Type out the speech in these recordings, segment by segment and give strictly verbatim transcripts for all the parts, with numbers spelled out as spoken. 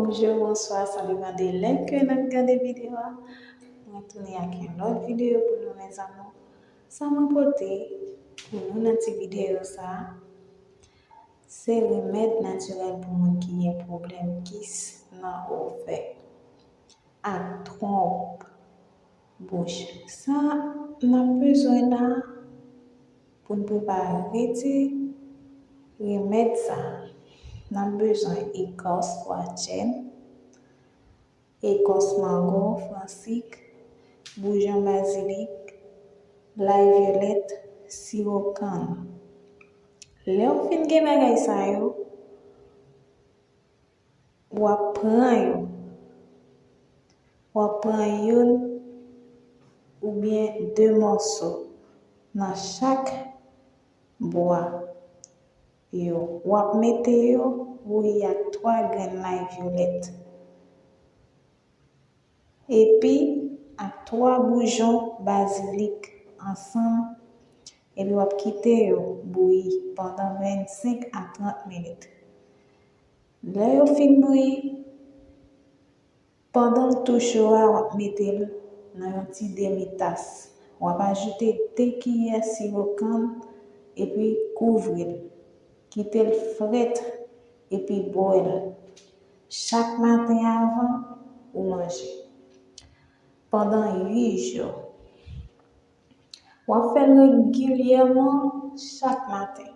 Bonjou, bonswa, sa depann de lè ke n ap gade videyo a. Mwen tounen ak yon lòt videyo pou nou, mes amours. Sa mwen pote pou nou nan ti videyo sa a, se remèd natirèl pou moun ki gen pwoblèm kis nan ovè ak twonp bouch. Sa n ap bezwen la pou n prepare ti remèd sa, n ap bezwen ekòs pwa chèn, ekòs mango, fransik, boujon bazilik, lay vyolèt, siwo kann. Lè w fin gen bagay sa yo, w ap pran yo. W ap pran youn oubyen de mòso nan chak bwa yo. W ap mete yo bouyi ak twa grenn lay vyolèt epi ak twa boujon bazilik ansanm, epi w ap kite yo bouyi pandan vennsenk a trant minit. Lè yo fin bouyi, pandan l tou cho a, w ap mete l nan yon ti demi tas. W ap ajoute de kiyè siwo kann epi kouvri l. Kite l frèt epi bwè l chak maten avan ou manje. Pandan uit jou. W ap fè l regilyèman chak maten.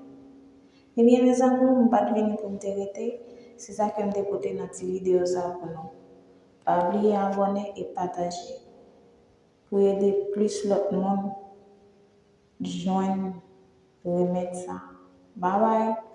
Ebyen, mes amours, m pa t vini pou m te rete. Se sa ke m te pote nan ti videyo sa a pou nou. Pa bliye abòne e pataje pou ede plis lòt moun jwenn remèd sa. Babay!